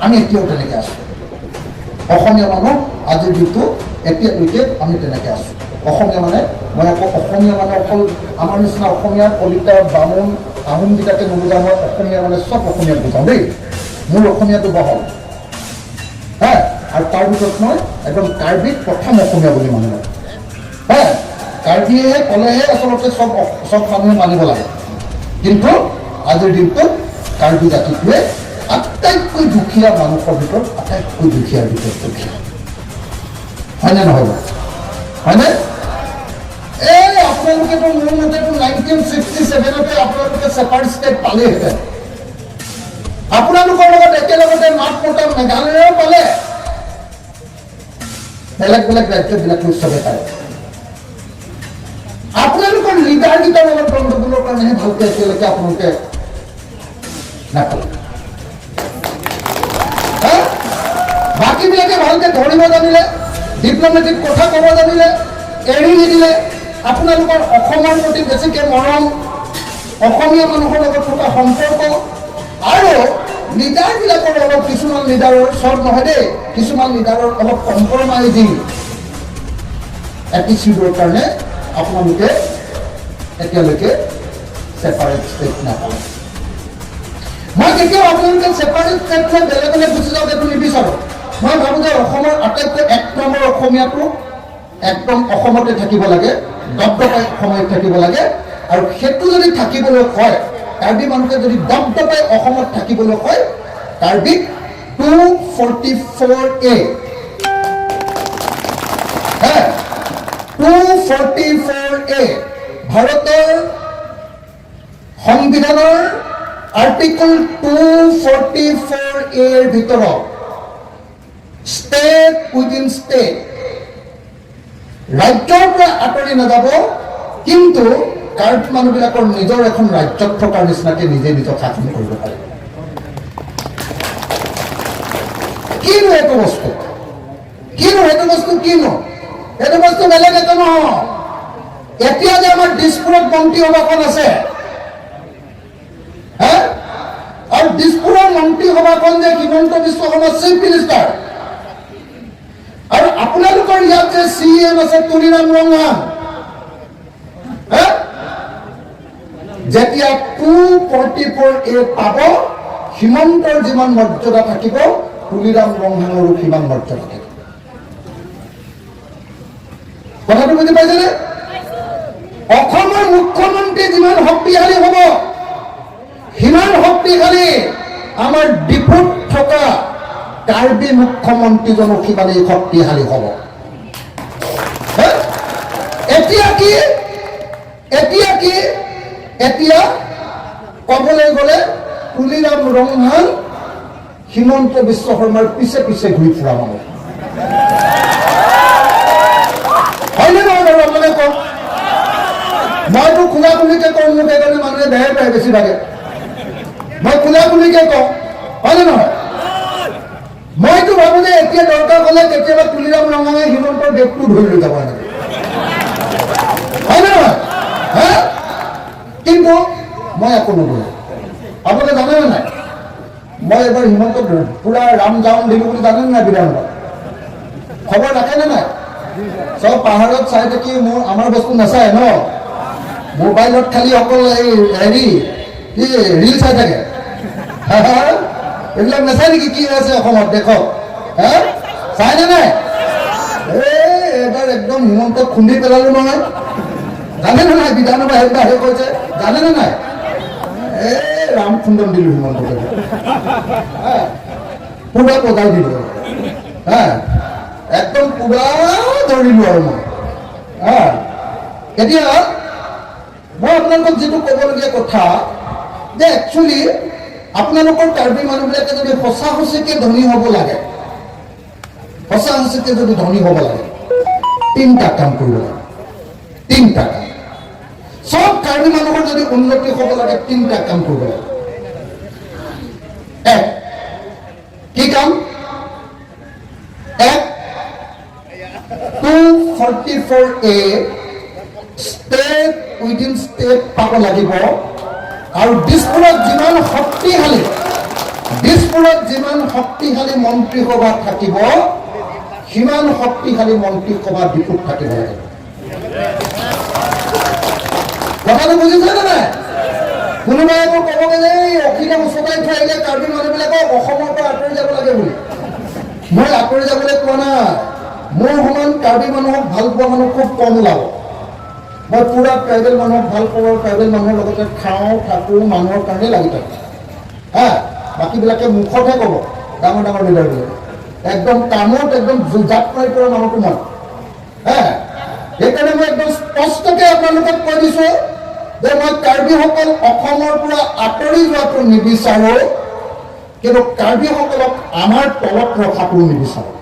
আমি এতিয়াও তেনেকৈ আছোঁ। অসমীয়া মানুহ আজিৰ দিনটো এতিয়ালৈকে আমি তেনেকৈ আছোঁ। অসমীয়া মানে মই আকৌ অসমীয়া মানে অকল আমাৰ নিচিনা অসমীয়া কলিতা, বামুণ, আহোমকেইটাকে নুবুজাওঁ। মই অসমীয়া মানে চব অসমীয়াক বুজাওঁ দেই। মোৰ অসমীয়াটো বহল হা। আৰু তাৰ ভিতৰত মই একদম কাৰ্বিক প্ৰথম অসমীয়া বুলি মানো মই হা। কাৰ্বিয়ে ক'লেহে আচলতে চব চব মানুহে মানিব লাগে। কিন্তু আজিৰ দিনটোত কাৰ্বি জাতিটোৱে আটাইতকৈ দুখীয়া মানুহৰ ভিতৰত আটাইতকৈ দুখীয়াৰ ভিতৰত দুখীয়া। হয়নে নহয় বাৰু? হয়নে? এই আপোনালোকেতো মোৰ মতেতো 1967তে আপোনালোকে ছেপাৰেট ষ্টেট পালেহেঁতেন। আপোনালোকৰ লগত একেলগতে মাত মতা মেঘালয়েও পালে, বেলেগ বেলেগ ৰাজ্যবিলাকো চবে পালে। আপোনালোকৰ লিডাৰকেইটাৰ লগত গণ্ডগোলৰ কাৰণেহে ভালকে এতিয়ালৈকে আপোনালোকে নাপালে হা? বাকীবিলাকে ভালকে ধৰিব জানিলে, ডিপ্ল'মেটিক কথা ক'ব জানিলে, এৰি নিদিলে। আপোনালোকৰ অসমৰ প্ৰতি বেছিকে মৰম, অসমীয়া মানুহৰ লগত থকা সম্পৰ্ক আৰু লিডাৰবিলাকৰ অলপ, কিছুমান লিডাৰৰ, চব নহয় দেই, কিছুমান লিডাৰৰ অলপ কম্প্ৰমাইজিং এটিচিউডৰ কাৰণে আপোনালোকে এতিয়ালৈকে ছেপাৰেট ষ্টেট নাপালে। মই কেতিয়াও আপোনালোকে ছেপাৰেট ষ্টেট লৈ বেলেগলৈ গুচি যাওক, এইটো নিবিচাৰোঁ। মই ভাবোঁ যে অসমৰ আটাইতকৈ এক নম্বৰ অসমীয়াটো একদম অসমতে থাকিব লাগে, দপদপাই অসমত থাকিব লাগে। আৰু সেইটো যদি থাকিবলৈ কয়, কাৰ্বি মানুহে যদি দপদপাই অসমত থাকিবলৈ কয়, কাৰ্বিক 244A হে, 244A, ভাৰতৰ সংবিধানৰ আৰ্টিকল 244এৰ ভিতৰত ষ্টেট উইদিন ষ্টেট, ৰাজ্যৰ পৰা আঁতৰি নাযাব, কিন্তু কাৰ্বি মানুহবিলাকৰ নিজৰ এখন ৰাজ্যত থকাৰ নিচিনাকে নিজে নিজক শাসন কৰিব পাৰে। কিনো এইটো বস্তু? কিনো সেইটো বস্তু? কিনো সেইটো বস্তু? বেলেগ একো নহয়। এতিয়া যে আমাৰ দিছপুৰত মন্ত্ৰীসভাখন আছে হে, আৰু দিছপুৰৰ মন্ত্ৰীসভাখন যে হিমন্ত বিশ্ব শৰ্মা চিফ মিনিষ্টাৰ, আৰু আপোনালোকৰ ইয়াত যে চি এম আছে তুলিৰাম ৰংহাং হে, যেতিয়া 244A পাব, হিমন্তৰ যিমান মৰ্যাদা থাকিব, তুলিৰাম ৰংহাঙৰো সিমান মৰ্যাদা থাকিব। কথাটো বুজি পাইছেনে? অসমৰ মুখ্যমন্ত্ৰী যিমান শক্তিশালী হ'ব, সিমান শক্তিশালী আমাৰ ডিপুত থকা কাৰ্বি মুখ্যমন্ত্ৰীজনো সিমানেই শক্তিশালী হ'ব হে? এতিয়া কি? এতিয়া কি? এতিয়া ক'বলৈ গ'লে তুলিৰাম ৰংহাং হিমন্ত বিশ্ব শৰ্মাৰ পিছে পিছে ঘূৰি ফুৰা মানুহ। হয়নে নহয় বাৰু, আপোনালোকে কওক? মইতো খোলা খুলিকে কওঁ, মোক সেইকাৰণে মানুহে বেয়াই পায় বেছিভাগে। মই খোলা খুলিকে কওঁ, হয়নে নহয়? মইতো ভাবো যে এতিয়া দৰকাৰ হ'লে কেতিয়াবা তুলিৰাম ৰংহাঙে হিমন্তৰ বেগটো ধৰি লৈ যাব এনেকে, হয়নে নহয় হা? কিন্তু মই একো নকৰোঁ। আপোনালোকে জানেনে নাই, মই এবাৰ হিমন্তক পুৰা ৰাম জাউন দিলো বুলি, জানেনে নাই? বিধানসভাত খবৰ ৰাখেনে নাই? চব পাহাৰত চাই থাকি মোৰ আমাৰ বস্তু নাচায় ন। মোবাইলত খালি অকল এই হেৰি কি ৰিল চাই থাকে। হা, হা? এইবিলাক নাচায় নেকি, কি হৈ আছে অসমত, দেশত? হা, চাইনে নাই? এই এবাৰ একদম হিমন্তক খুন্দি পেলালো নহয়, জানেনে নাই? বিধানসভা সেইবাৰ শেষ হৈছে, জানেনে নাই? এই ৰাম খুন্দন দিলো হিমন্তক এবাৰ। হা, পুৰা বজাই দিলো হা, একদম পুৰা ধৰিলো। আৰু মই হা, এতিয়া মই আপোনালোকক যিটো ক'বলগীয়া কথা যে একচুৱেলি আপোনালোকৰ কাৰ্বি মানুহবিলাকে যদি সঁচা সঁচিকে ধনী হ'ব লাগে, সঁচা সঁচিকে যদি ধনী হ'ব লাগে, তিনিটা কাম কৰিব লাগে। তিনিটা কাম। চব কাৰ্বি মানুহৰ যদি উন্নতি হ'ব লাগে, তিনিটা কাম কৰিব লাগে। এক, কি কাম? এক, 244A state within state পাব লাগিব। আৰু দিছপুৰত যিমান শক্তিশালী, দিছপুৰত দিছপুৰত যিমান শক্তিশালী মন্ত্ৰীসভা থাকিব, সিমান শক্তিশালী মন্ত্ৰীসভা ডিফুত থাকিব লাগিব। কথাটো বুজিছে নে নাই? কোনোবাই আকৌ ক'বগৈ যে এই অখিলে উচতাই থৈ আহিলে কাৰ্বি মানুহবিলাকক অসমৰ পৰা আঁতৰি যাব লাগে বুলি। মই আঁতৰি যাবলৈ কোৱা নাই। মোৰ সমান কাৰ্বি মানুহক ভাল পোৱা মানুহ খুব কম ওলাব। মই পুৰা ট্ৰাইবেল মানুহক ভাল পাওঁ আৰু ট্ৰাইবেল মানুহৰ লগতে খাওঁ, থাকোঁ, মানুহৰ কাৰণে লাগি থাকোঁ। হা, বাকীবিলাকে মুখতহে ক'ব। ডাঙৰ ডাঙৰ লিডাৰবিলাকে একদম কামত একদম জাপ মাৰি পৰা মানুহটো মই। হা, সেইকাৰণে মই একদম স্পষ্টকৈ আপোনালোকক কৈ দিছোঁ যে মই কাৰ্বিসকল অসমৰ পৰা আঁতৰি যোৱাটো নিবিচাৰোঁ, কিন্তু কাৰ্বিসকলক আমাৰ তলত ৰখাটোও নিবিচাৰোঁ।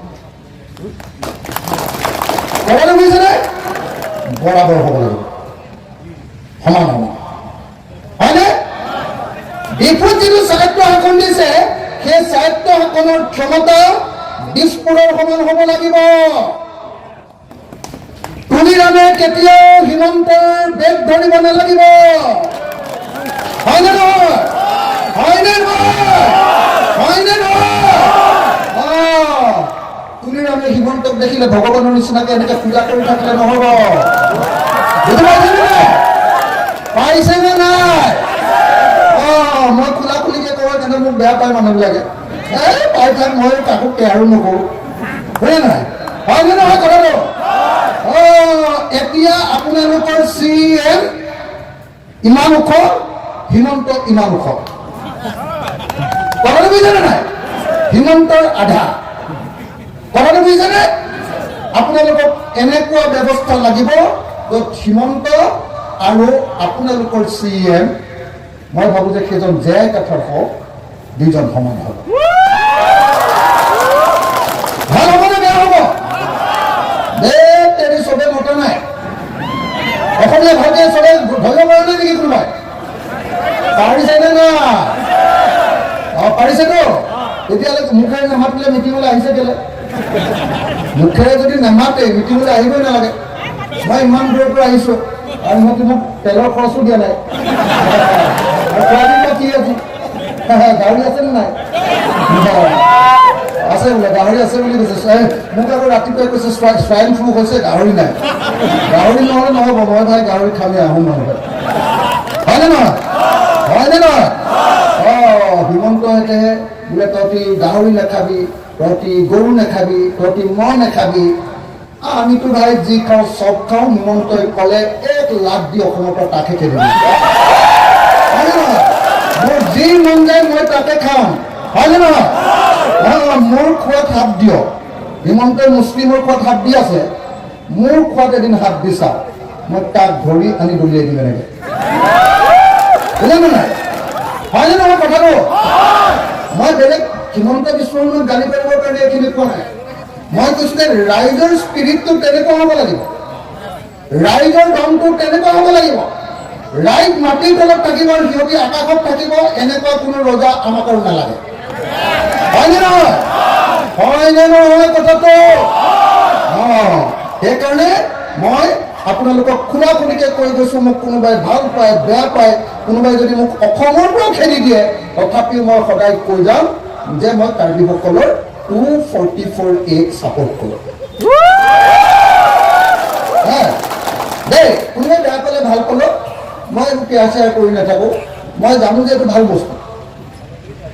কথাটো বুজিছেনে? বৰাবৰ হ'ব লাগিব, সমান সমান, হয়নে? ডিফুত যিটো স্বায়ত্ত শাসন দিছে, সেই স্বায়ত্ত শাসনৰ ক্ষমতা দিছপুৰৰ সমান হ'ব লাগিব। তুলিৰামে কেতিয়াও হিমন্তৰ বেগ ধৰিব নালাগিব। হয়নে নহয়? হয়নে নহয়? হয়নে নহয়? তুলিৰামে হিমন্তক দেখিলে ভগৱানৰ নিচিনাকে এনেকে পূজা কৰি থাকিলে নহ'ব। বুজি পাইছেনে নাই? পাইছেনে নাই? অ, মই খোলা খুলিকে কওঁ কাৰণে মোক বেয়া পায় মানুহবিলাকে। এই পাই থাক, মই কাকো কেয়াৰো নকৰোঁ। হয়নে নহয়? হয়নে নহয় কথাটো? অ, এতিয়া আপোনালোকৰ চি এম ইমান ওখ, হিমন্ত ইমান ওখ। কথাটো বুজিছেনে নাই? হিমন্তৰ আধা। কথাটো বুজিছেনে? আপোনালোকক এনেকুৱা ব্যৱস্থা লাগিব য'ত হিমন্ত আৰু আপোনালোকৰ চি এম, মই ভাবোঁ যে সেইজন জেয়াই কাঠৰ হওক, দুইজন সমান হ'ব। ভাল হ'ব নে বেয়া হ'ব? দে তেৰি, চবে মতা নাই। অসমীয়া ভালকে চবে ধৰিব পৰা নাই নেকি কোনোবাই? পাৰিছে নে নাই? অ, পাৰিছেতো। তেতিয়াহ'লে মুখেৰে নামাতিলে মিটিঙলৈ আহিছে কেলে? মুখেৰে যদি নামাতে, মিটিঙলৈ আহিবই নালাগে। মই ইমান দূৰৰ পৰা আহিছোঁ আৰু সিহঁতে মোক তেলৰ খৰচো দিয়া নাই। আৰু খোৱা পিওৱা কি আজি? গাহৰি আছে নে নাই? আছে বোলে, গাহৰি আছে বুলি কৈছে। এই, মোক আকৌ ৰাতিপুৱাই কৈছে সোৱাইন ফ্লু হৈছে, গাহৰি নাই। গাহৰি নহ'লে নহ'ব। মই ভাই গাহৰি খামেই, আহোম মানুহ। হয়নে নহয়? হয়নে নহয়? অ, হিমন্তহঁতে বোলে তহঁতি গাহৰি নাখাবি, তহঁতি গৰু নাখাবি, তহঁতি মহ নাখাবি। আমিতো ভাই যি খাওঁ চব খাওঁ। হিমন্তই ক'লে এক লাখ দি অসমৰ পৰা তাকে খেদি দিম। হয়নে নহয়? মোৰ যি মন যায় মই তাকে খাম। হয়নে নহয়? অ, মোৰ খোৱাত হাত দিয়ক। হিমন্তই মুছলিমৰ খোৱাত হাত দি আছে, মোৰ খোৱাত এদিন হাত দি চাওক। মই তাক ধৰি আনি দলিয়াই দিম এনেকে। বুজিলে নাই? হয়নে নহয় কথাটো? মই বেলেগ হিমন্ত বিশ্ব শৰ্মাক গালি পাৰিবৰ কাৰণে এইখিনি কোৱা নাই। মই কৈছো যে ৰাইজৰ স্পিৰিটটো তেনেকুৱা হ'ব লাগিব, ৰাইজৰ দমটো তেনেকুৱা হ'ব লাগিব। ৰাইজ মাটিৰ তলত থাকিব আৰু সিহঁতি আকাশত থাকিব, এনেকুৱা কোনো ৰজা আমাক আৰু নালাগে। হয়নে নহয়? হয়নে নহয় কথাটো? অ, সেইকাৰণে মই আপোনালোকক খোলা খুলিকে কৈ গৈছো। মোক কোনোবাই ভাল পায়, বেয়া পায়, কোনোবাই যদি মোক অসমৰ পৰাও খেদি দিয়ে, তথাপিও মই সদায় কৈ যাম যে মই কাৰ্বিসকলৰ 244 এক ছাপৰ্ট কৰোঁ। হা, দেই, কোনোবাই বেয়া পালে, ভাল পালেও মই একো কেয়াৰ চেয়াৰ কৰি নাথাকোঁ। মই জানো যে এইটো ভাল বস্তু।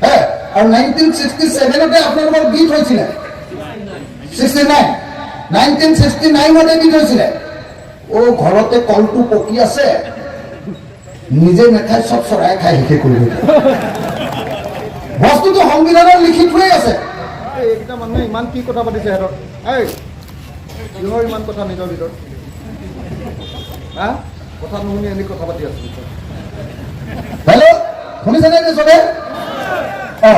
হে, আৰু 1967তে আপোনালোকক দি থৈছিলে, 69, 1969তে দি থৈছিলে। অ', ঘৰতে কলটো পকি আছে, নিজে নাখায় চব চৰাই খাই শেষে কৰিব। বস্তুটো সংবিধানত লিখি থোৱাই আছে। এই, এইকেইটা মানুহে ইমান কি কথা পাতিছে সিহঁতৰ? এই, কিহৰ ইমান কথা নিজৰ ভিতৰত? হা, কথা নুশুনি এনে কথা পাতি আছো। হেল্ল', শুনিছেনে এতিয়া চবে? অ,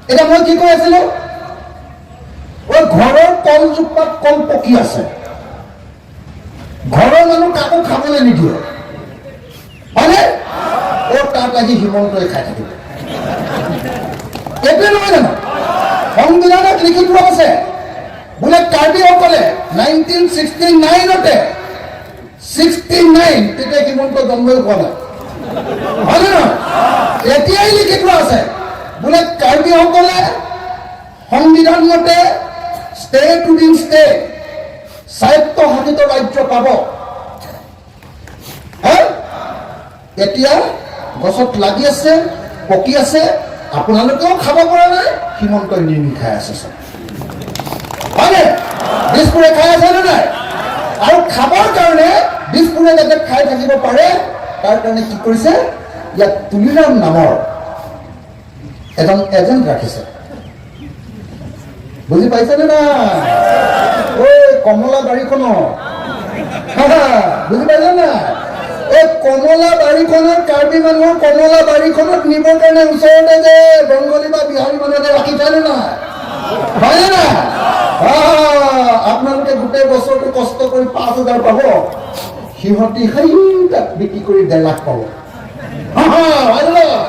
এতিয়া মই কি কৈ আছিলো? অ, ঘৰৰ কলজোপাত কল পকি আছে, ঘৰৰ মানুহ কাকো খাবলৈ নিদিয়ে, হয়নে? অ, তাত আহি হিমন্তই খাই থাকিব, এইটোৱে নহয় জানো? সংবিধানত লিখি থোৱা আছে বোলে কাৰ্বিসকলে 1969তে, 69, তেতিয়া হিমন্ত জন্মই হোৱা নাই, হয়নে নহয়? এতিয়াই লিখি থোৱা আছে। বোলে কাৰ্বিসকলে সংবিধান মতে ষ্টেট উইদিন ষ্টেট, স্বায়ত্তশাসিত ৰাজ্য পাব। হা? এতিয়া গছত লাগি আছে, পকি আছে, আপোনালোকেও খাব পৰা নাই, হিমন্তই নি নি খাই আছে চব, হয়নে? দিছপুৰে খাই আছে নে নাই? আৰু খাবৰ কাৰণে, দিছপুৰে যাতে খাই থাকিব পাৰে, তাৰ কাৰণে কি কৰিছে? ইয়াত তুলিৰাম নামৰ এজন এজেণ্ট ৰাখিছে। বুজি পাইছেনে নাই? ঐ, কমলা বাৰীখনৰ, বুজি পাইছে নাই? এই কমলা বাৰীখনত, কাৰ্বি মানুহৰ কমলা বাৰীখনত নিবৰ কাৰণে ওচৰতে যে বেংগলী বা বিহাৰী মানুহ এটা ৰাখি থয়নে নাই? হয়নে নাই? আপোনালোকে গোটেই বছৰটো কষ্ট কৰি 5,000 পাব, সিহঁতি সেই তাত বিক্ৰী কৰি 1.5 লাখ পাব। হয়নে নহয়?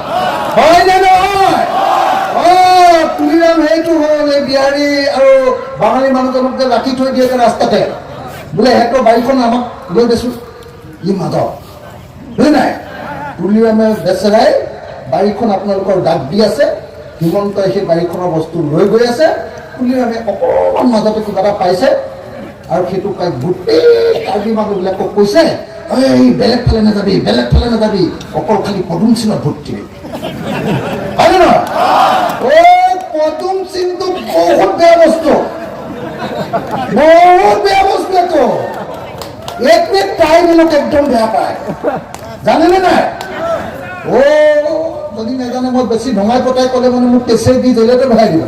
হয়নে নহয়? অ, তুলিৰাম সেইটো হ'ল। এই বিহাৰী আৰু বাঙালী মানুহজনক যে ৰাখি থৈ দিয়ে যে ৰাস্তাতে, বোলে সিহঁতৰ বাৰীখন আমাক লৈ দেচোন, ই মাজত বুজি নাই। তুলিৰামে বেচেৰাই বাৰীখন আপোনালোকৰ দাগ দি আছে, হিমন্তই সেই বাৰীখনৰ বস্তু লৈ গৈ আছে। তুলিৰামে অকণমান মাজতে কিবা এটা পাইছে আৰু সেইটো পাই গোটেই কাৰ্বি মানুহবিলাকক কৈছে, এই বেলেগ ফালে নাযাবি, বেলেগ ফালে নাযাবি, অকল খালি পদুম চিনত ভোট দিবি। হয়নে নহয়? ঐ, পদুম চিনটো বহুত বেয়া বস্তু, বহুত বেয়া বস্তু এইটো। এইটোৱে ট্ৰাইবেলক একদম বেয়া পায়, জানেনে নাই? অ, যদি নাজানে, মই বেছি ভঙাই পতাই ক'লে মানে মোক কেঁচে দি জেলতে ভৰাই দিব।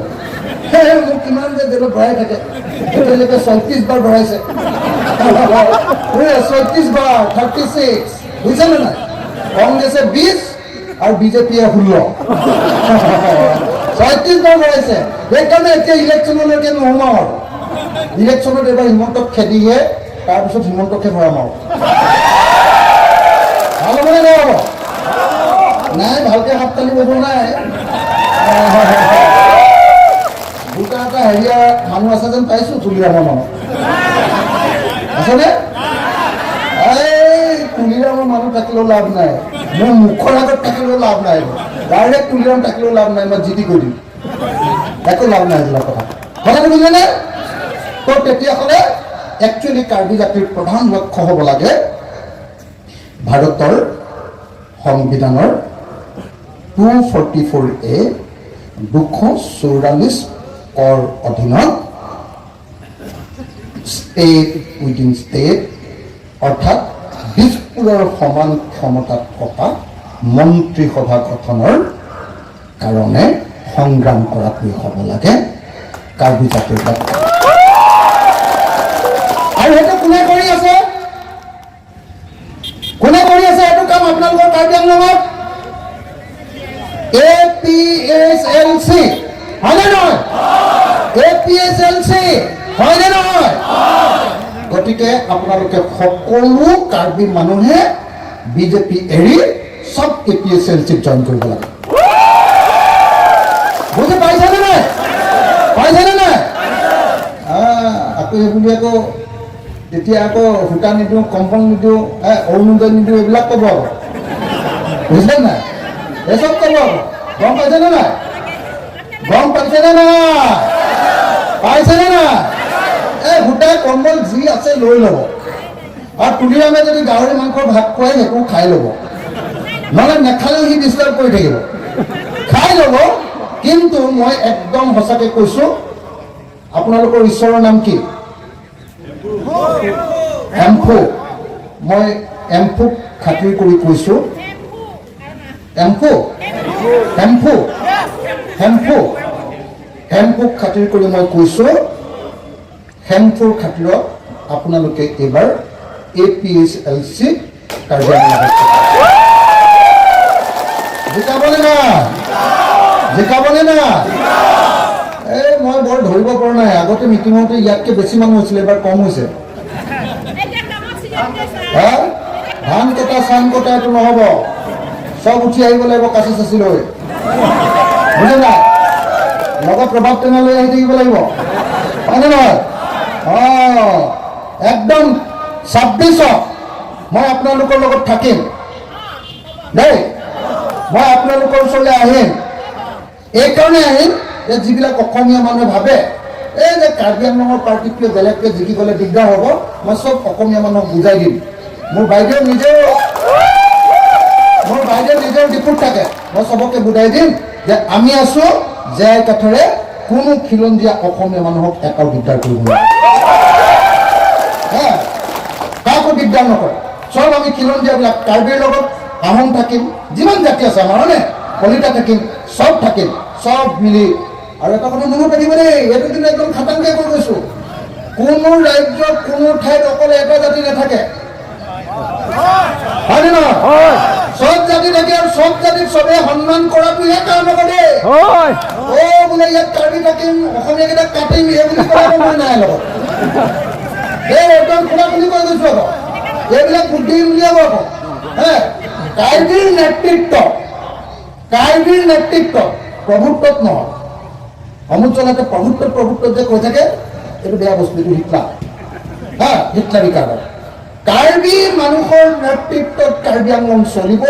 মোক কিমান যে জেলত ভৰাই থাকে! এতিয়ালৈকে 36 বাৰ ভৰাইছে, 36 বাৰ, 36, বুজিছেনে নাই? কংগ্ৰেছে 20 আৰু বিজেপিয়ে 16, 36 বাৰ ভৰাইছে। সেইকাৰণে এতিয়া ইলেকশ্যনলৈকে নোসোমাওঁ আৰু। ইলেকশ্যনত এইবাৰ হিমন্তক খেদিহে তাৰপিছত হিমন্তকহে ভৰাম আৰু। ভাল হ'বনে নহ'ব? নাই, ভালকে হাত তালি বজোৱা নাই। দুটা এটা হেৰিয়া মানুহ আছে যেন পাইছো। তুলিৰামৰ মানুহ আছেনে? এই তুলিৰামৰ মানুহ থাকিলেও লাভ নাই, মোৰ মুখৰ আগত থাকিলেও লাভ নাই, ডাইৰেক্ট তুলিৰাম থাকিলেও লাভ নাই, মই যি টি কৈ দিম, একো লাভ নাই এইবিলাক কথা। কথাটো বুজিলেনে? তো তেতিয়াহ'লে একচুৱেলি কাৰ্বি জাতিৰ প্ৰধান লক্ষ্য হ'ব লাগে ভাৰতৰ সংবিধানৰ 244এ, 244 কৰ অধীনত ষ্টেট উইদিন ষ্টেট, অৰ্থাৎ দিছপুৰৰ সমান ক্ষমতাত থকা মন্ত্ৰীসভা গঠনৰ কাৰণে সংগ্ৰাম কৰাটোৱে হ'ব লাগে কাৰ্বি জাতিৰ লক্ষ্য। আৰু সেইটো কোনে কৰি আছে? কোনে কৰি আছে এইটো কাম আপোনালোকৰ কাৰ্বি আংলঙত? এপিএইচএলচি, হয়নে নহয়? এপিএইচএলচি, হয়নে নহয়? গতিকে আপোনালোকে সকলো কাৰ্বি মানুহে বিজেপি এৰি চব এপিএইচএলচিত জইন কৰিব লাগে। বুজি পাইছেনে নাই? পাইছেনে নাই? আকৌ সেইবুলি আকৌ তেতিয়া আকৌ সূতা নিদিওঁ, কম্বল নিদিওঁ, অৰুণোদয় নিদিওঁ, এইবিলাক ক'ব আকৌ, বুজিছে নাই? এই চব ক'ব আকৌ। গম পাইছেনে নাই? গম পাইছেনে নাই? পাইছেনে নাই? এই সূতা কম্বল যি আছে লৈ ল'ব আৰু তুলিৰামে যদি গাহৰি মাংসৰ ভাত খুৱাই, সেইটো খাই ল'ব। নহ'লে নেখালেও সি ডিষ্টাৰ্ব কৰি থাকিব, খাই ল'ব। কিন্তু মই একদম সঁচাকে কৈছো, আপোনালোকৰ ঈশ্বৰৰ নাম কি? এম্ফু। মই এম্ফুক খাতিৰ কৰি কৈছো, এম্ফু, হেম্ফু, হেম্ফু, হেম্ফুক খাতিৰ কৰি মই কৈছো, হেম্ফুৰ খাতিৰত আপোনালোকে এইবাৰ এপিএইচএলচি কাৰ্যালয় জিকাবনে না? জিকাবনে না? এই মই বৰ ধৰিব পৰা নাই। আগতে মিটিঙতে ইয়াতকে বেছি মানুহ হৈছিলে, এইবাৰ কম হৈছে। হা, ধান কটা চান কটা এইটো নহ'ব, চব উঠি আহিব লাগিব কাচি চাচি লৈ, বুজিলা? লগত ৰবাব টেঙা লৈ আহি থাকিব লাগিব, হয়নে নহয়? অ, একদম 26ত মই আপোনালোকৰ লগত থাকিম দেই। মই আপোনালোকৰ ওচৰলৈ আহিম। এইকাৰণে আহিম যে যিবিলাক অসমীয়া মানুহে ভাবে এই যে কাৰ্বি আংলঙৰ পাৰ্টিটোৱে বেলেগকৈ জিকি গ'লে দিগদাৰ হ'ব, মই চব অসমীয়া মানুহক বুজাই দিম। মোৰ বাইদেউ নিজেও ডিপুত থাকে, মই চবকে বুজাই দিম যে আমি আছো জেআই কাঠেৰে কোনো খিলঞ্জীয়া অসমীয়া মানুহক এটাও দিগদাৰ কৰিব নোৱাৰে, কাকো দিগদাৰ নকৰে। চব আমি খিলঞ্জীয়াবিলাক কাৰ্বিৰ লগত আহোম থাকিম, যিমান জাতি আছে আমাৰ, হয়নে, কলিতা থাকিম, চব থাকিম, চব মিলি। আৰু এটা কথা মনত ৰাখিব দেই, এইটো কিন্তু একদম খাটাংকে কৈ গৈছো, কোনো ৰাজ্যত কোনো ঠাইত অকল এটা জাতি নাথাকে, হয়নে নহয়? চব জাতি থাকে আৰু চব জাতিক চবে সন্মান কৰাটোহে কাম হ'ব দেই। অ বোলে ইয়াত কাৰ্বি থাকিম, অসমীয়াকেইটাক কাটিম, এই বুলি ক'লে মই নাই লগত। এই একদম খোলা খুলি কৈ গৈছো আকৌ, এইবিলাক বুদ্ধি উলিয়াব আকৌ। হে কাৰ্বিৰ নেতৃত্ব, কাৰ্বিৰ নেতৃত্ব প্ৰভুত্বত নহয়। সমুজ্জ্বলতে প্ৰভুত্বত প্ৰভুত্বত যে কৈ থাকে, এইটো বেয়া বস্তু, এইটো হিটলাৰ, হা, হিটলাৰী কাৰবাৰ। কাৰ্বি মানুহৰ নেতৃত্বত কাৰ্বি আংলং চলিব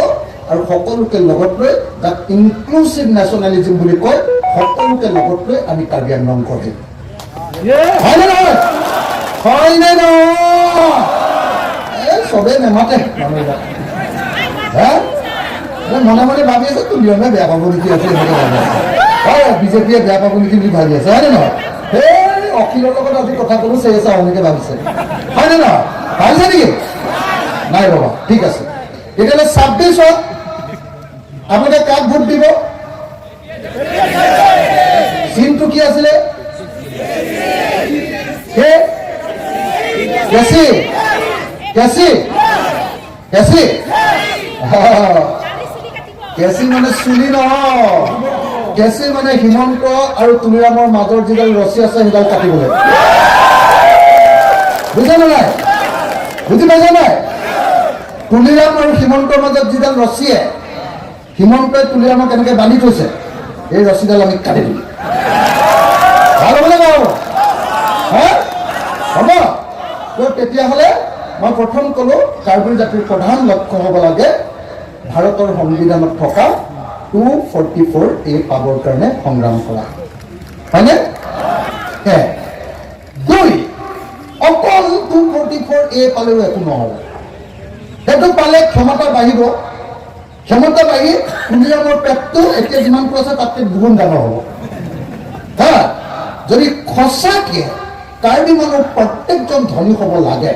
আৰু সকলোকে লগত লৈ, যাক ইনক্লুচিভ নেশ্যনেলিজিম বুলি কয়, সকলোকে লগত লৈ আমি কাৰ্বি আংলং কৰিম। হয়নে নহয়? হয়নে নহয়? এই চবেই নেমাতে মানুহবিলাক, হা, মনে মনে ভাবি আছে তুলিয়মে বেয়া পাব নেকি, আছে এনেকে ভাবি আছে, হয়, বিজেপিয়ে বেয়া পাব নেকি বুলি ভাবি আছে, হয়নে নহয়? সেই অখিলৰ লগত আজি কথা ক'লো, চেই চাওঁ এনেকে ভাবিছে, হয়নে নহয়? ভাবিছে নেকি? নাই বাবা, ঠিক আছে। তেতিয়াহ'লে 26ত আপোনালোকে কাক ভোট দিব? চিনটো কি আছিলে? কেঁচি, কেঁচি, কেঁচি, কেঁচি মানে চুলি নহয়, কেঁচি মানে হিমন্ত আৰু তুলিৰামৰ মাজৰ যিডাল ৰছী আছে সেইডাল কাটিবলৈ। বুজিছা নাই? বুজি পাইছা নাই? তুলিৰাম আৰু হিমন্তৰ মাজত যিডাল ৰছীয়ে হিমন্তই তুলিৰামক কেনেকে বান্ধি থৈছে, এই ৰছীডাল আমি কাটি দিম। ভাল হ'বনে বেয়া হ'ব? হা, হ'ব। তো তেতিয়াহ'লে মই প্ৰথম ক'লো, কাৰ্বি জাতিৰ প্ৰধান লক্ষ্য হ'ব লাগে ভাৰতৰ সংবিধানত থকা 244A পাবৰ কাৰণে সংগ্ৰাম কৰা, হয়নে? এক। দুই, অকল 244A পালেও একো নহ'ব। সেইটো পালে ক্ষমতা বাঢ়িব, ক্ষমতা বাঢ়ি তুলিৰামৰ পেটটো এতিয়া যিমানটো আছে তাতকৈ দুগুণ ডাঙৰ হ'ব। হা, যদি সঁচাকে কাৰ্বি মানুহ প্ৰত্যেকজন ধনী হ'ব লাগে,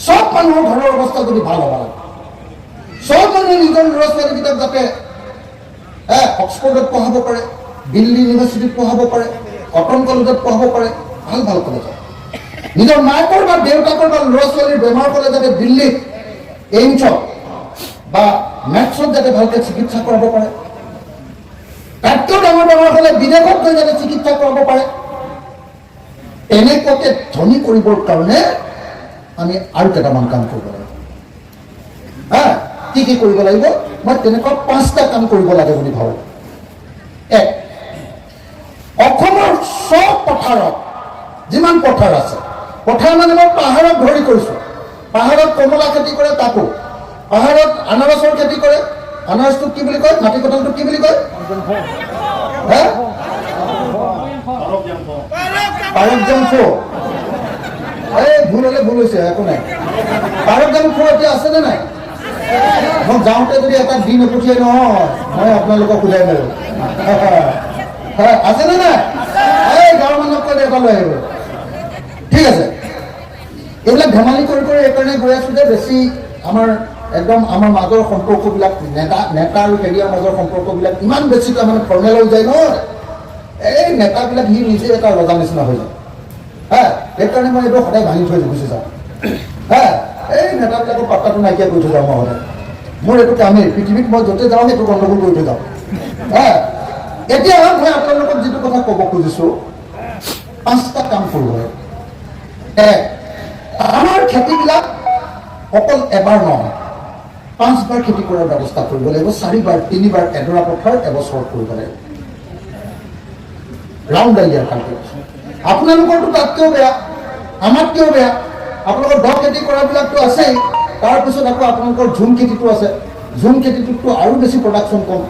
চব মানুহৰ ঘৰৰ অৱস্থা যদি ভাল হ'ব লাগে, চব মানুহে নিজৰ ল'ৰা ছোৱালীকেইটাক যাতে অক্সফৰ্ডত পঢ়াব পাৰে, দিল্লী ইউনিভাৰ্চিটিত পঢ়াব পাৰে, কটন কলেজত পঢ়াব পাৰে, ভাল ভাল কলেজত, নিজৰ মাকৰ বা দেউতাকৰ বা ল'ৰা ছোৱালীৰ বেমাৰ হ'লে যাতে দিল্লীত এইমছত বা মেক্সত যাতে ভালকৈ চিকিৎসা কৰাব পাৰে, তাতকৈও ডাঙৰ বেমাৰ হ'লে বিদেশত গৈ যাতে চিকিৎসা কৰাব পাৰে, তেনেকুৱাকে ধনী কৰিবৰ কাৰণে আমি আৰু কেইটামান কাম কৰিব লাগিব। হা, কি কি কৰিব লাগিব? মই তেনেকুৱা 5টা কাম কৰিব লাগে বুলি ভাবোঁ। এক, অসমৰ চব পথাৰত, যিমান পথাৰ আছে, পথাৰ মানে মই পাহাৰত ধৰি কৰিছোঁ, পাহাৰত কমলা খেতি কৰে, তাকো পাহাৰত আনাৰসৰ খেতি কৰে। আনাৰসটোক কি বুলি কয়? মাটি কঁঠালটোক কি বুলি কয়? হা, পাৰকজাম ফো। এই ভুল হ'লে ভুল হৈছে, একো নাই। পাৰকজাম ফো এতিয়া আছেনে নাই? মই যাওঁতে যদি এটা দি নপঠিয়াই নহয়, মই আপোনালোকক সোধাই মাৰো। হয়, আছেনে নাই? এই গাঁৱৰ মানুহক কৈ এটা লৈ আহিব। ঠিক আছে, এইবিলাক ধেমালি কৰি কৰি এইকাৰণে গৈ আছো যে বেছি আমাৰ একদম আমাৰ মাজৰ সম্পৰ্কবিলাক, নেতা নেতা আৰু হেৰিয়াৰ মাজৰ সম্পৰ্কবিলাক ইমান বেছি তাৰমানে ফৰ্মেল হৈ যায় নহয়, এই নেতাবিলাক সি নিজে এটা ৰজা নিচিনা হৈ যায়। হা, সেইকাৰণে মই এইটো সদায় ভাঙি থৈ গুচি যাওঁ। হা, এই নেতাবিলাকৰ পাত্তাটো নাইকিয়া কৰি থৈ যাওঁ মই সদায়। মোৰ এইটো কামেই, পৃথিৱীত মই য'তে যাওঁ সেইটো গণ্ডগোল কৰি থৈ যাওঁ। হা, এতিয়া মই আপোনালোকক যিটো কথা ক'ব খুজিছোঁ, 5টা কাম কৰিব লাগে। এক, আমাৰ খেতিবিলাক অকল এবাৰ নহয়, 5বাৰ খেতি কৰাৰ ব্যৱস্থা কৰিব লাগিব। 4বাৰ, 3বাৰ এডৰা পথাৰ এবছৰত কৰিব লাগিব। ৰাউণ্ড আইডিয়াৰ কালকুলেশ্যন। আপোনালোকৰতো তাতকৈও বেয়া, আমাতকৈও বেয়া। আপোনালোকৰ দ খেতি কৰাবিলাকতো আছেই, তাৰপিছত আকৌ আপোনালোকৰ ঝুম খেতিটো আছে। ঝুম খেতিটোততো আৰু বেছি প্ৰডাকশ্যন কম।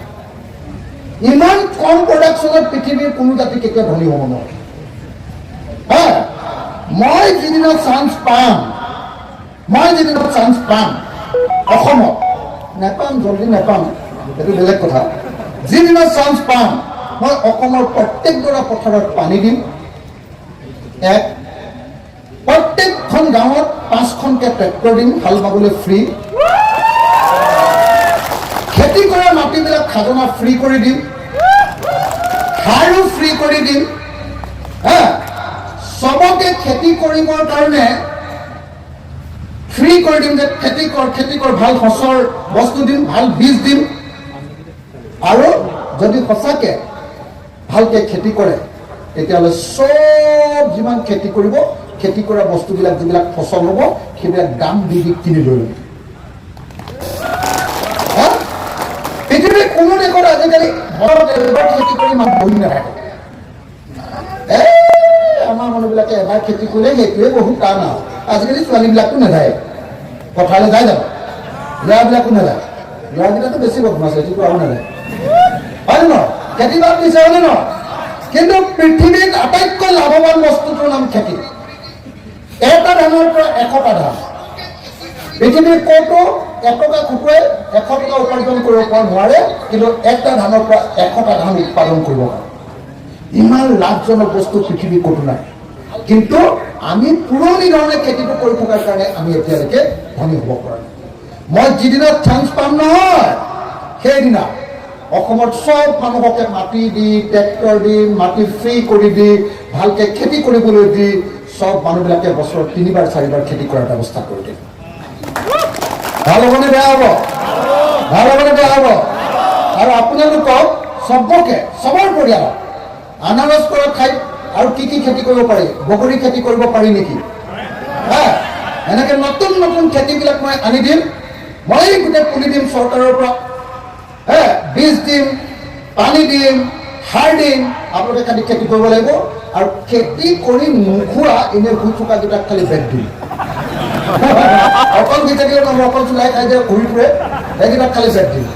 ইমান কম প্ৰডাকশ্যনত পৃথিৱীৰ কোনো জাতি কেতিয়াও ধনী হ'ব নোৱাৰে। হা, মই যিদিনা চান্স পাম, মই যিদিনা চান্স পাম অসমত, নেপাম, জলদি নেপাম, সেইটো বেলেগ কথা। যিদিনা চান্স পাম, মই অসমৰ প্ৰত্যেকডৰা পথাৰত পানী দিম। এক, প্ৰত্যেকখন গাঁৱত পাঁচখনকে ট্ৰেক্টৰ দিম হাল বাবলৈ ফ্ৰী। খেতি কৰা মাটিবিলাক খাজনা ফ্ৰী কৰি দিম, সাৰো ফ্ৰী কৰি দিম। হা, চবকে খেতি কৰিবৰ কাৰণে ফ্ৰী কৰি দিম যে খেতি কৰ, খেতি কৰ, ভাল সঁচৰ বস্তু দিম, ভাল বীজ দিম। আৰু যদি সঁচাকে ভালকে খেতি কৰে, তেতিয়াহ'লে চব যিমান খেতি কৰিব, খেতি কৰা বস্তুবিলাক, যিবিলাক ফচল হ'ব, সেইবিলাক দাম দি দি কিনি লৈ ল'ম। হা? পৃথিৱীৰ কোনো দেশত আজিকালি ঘৰত এবাৰ খেতি কৰি মানুহ বহি নাথাকে। এ আমাৰ মানুহবিলাকে এবাৰ খেতি কৰিলে সেইটোৱে বহুত টান। আৰু আজিকালি ছোৱালীবিলাকো নাযায় পথাৰলৈ। যায় জানো? ল'ৰাবিলাকো নাযায়। ল'ৰাকেইটাতো বেছি বদমাছ, সেইটো আৰু নাযায়, হয় নে নহয়? খেতি বাদ দিছে, হয় নে নহয়? কিন্তু পৃথিৱীত আটাইতকৈ লাভৱান বস্তুটোৰ নাম খেতি। এটা ধানৰ পৰা 100টা ধান। পৃথিৱীৰ ক'তো 1 টকা খটুৱাই 100 টকা উপাৰ্জন কৰিব পৰা নোৱাৰে, কিন্তু এটা ধানৰ পৰা 100টা ধান উৎপাদন কৰিব পাৰে। ইমান লাভজনক বস্তু পৃথিৱীত ক'তো নাই। কিন্তু আমি পুৰণি ধৰণে খেতিটো কৰি থকাৰ কাৰণে আমি এতিয়ালৈকে ধনী হ'ব পৰা নাই। মই যিদিনা চান্স পাম নহয়, সেইদিনা অসমত চব মানুহকে মাটি দি, ট্ৰেক্টৰ দি, মাটি ফ্ৰী কৰি দি, ভালকে খেতি কৰিবলৈ দি, চব মানুহবিলাকে বছৰত তিনিবাৰ চাৰিবাৰ খেতি কৰাৰ ব্যৱস্থা কৰি দিম। ভাল হ'বনে বেয়া হ'ব? ভাল হ'বনে বেয়া হ'ব? আৰু আপোনালোকক চবকে, চবৰ পৰিয়ালক আনাৰস কৰা ঠাইত আৰু কি কি খেতি কৰিব পাৰি, বগৰী খেতি কৰিব পাৰি নেকি, হা, এনেকে নতুন নতুন খেতিবিলাক মই আনি দিম। মই গোটেই পুলি দিম চৰকাৰৰ পৰা, হে, বীজ দিম, পানী দিম, সাৰ দিম। আপোনালোকে খালি খেতি কৰিব লাগিব। আৰু খেতি কৰি নোখোৱা, এনেই শুই থকা কেইটাক খালি বেট দিম। অকল দি থাকিলে নহ'ব। অকল চুলাই খাই যে ঘূৰি ফুৰে, সেইকেইটাক খালি বেট দিম।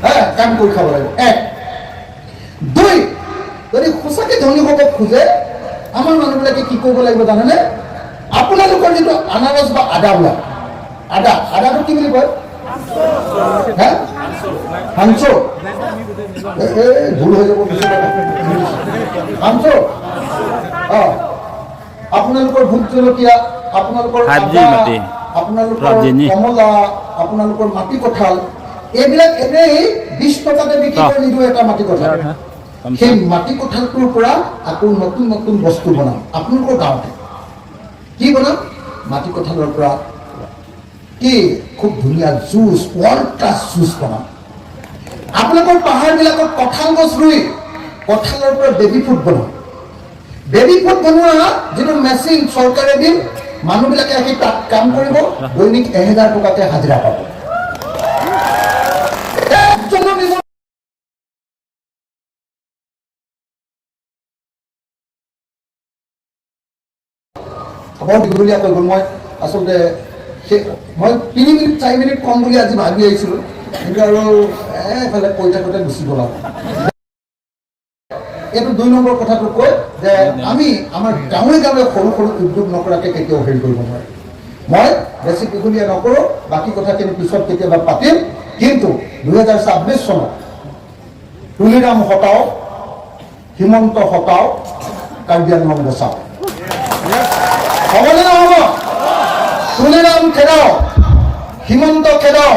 হে, কাম কৰি খাব লাগিব। এক, দুই, যদি সঁচাকে ধনী হ'ব খোজে আমাৰ মানুহবিলাকে, কি কৰিব লাগিব জানেনে? আপোনালোকৰ যিটো আনাৰস বা আদা ওলায়, আদা, আদাটো কি বুলি কয়? হে, হাঞ্চো। এ ভুল হৈ যাব। হাঞ্চো। অ, আপোনালোকৰ ভোট জলকীয়া, আপোনালোকৰ 5G আদা, মাটি। আপোনালোকৰ ৰাজনী। কমলা, আপোনালোকৰ মাটি কঁঠাল, এইবিলাক এনেই 20 টকাতে বিক্ৰী কৰি নিদিওঁ এটা মাটি কঁঠাল। সেই মাটি কঁঠালটোৰ পৰা আকৌ নতুন নতুন বস্তু বনাম আপোনালোকৰ গাঁৱতে। কি বনাম? মাটি কঁঠালৰ পৰা কি খুব ধুনীয়া জুচ, ৱৰ্ল্ড ক্লাছ জুচ বনাম। আপোনালোকৰ পাহাৰবিলাকত কঁঠাল গছ ৰুই কঁঠালৰ পৰা বেবী ফুড বনাম। বেবী ফুড বনোৱা যিটো মেচিন চৰকাৰে দিম, মানুহবিলাকে আহি তাত কাম কৰিব, দৈনিক 1000 টকাকে হাজিৰা পাব। একজনো নিবনুৱা বৰ দীঘলীয়া কৈ গ'ল। মই আচলতে সেই মই 3 মিনিট 4 মিনিট কম বুলি আজি ভাবি আহিছিলোঁ, কিন্তু আৰু এইফালে কৈ থাকোঁতে গুচি গ'ল। আৰু এইটো 2 নম্বৰ কথাটো কৈ যে আমি আমাৰ গাঁৱে গাঁৱে সৰু সৰু উদ্যোগ নকৰাকৈ কেতিয়াও হেৰি কৰিব নোৱাৰে। মই বেছি দীঘলীয়া নকৰোঁ, বাকী কথাখিনি পিছত কেতিয়াবা পাতিম। কিন্তু 2026 চনত তুলিৰাম হটাও, হিমন্ত হটাও, কাৰ্বি আংলং বচাও। হ'বনে নহ'ব? তুলিৰাম খেদাও, হিমন্ত খেদাও।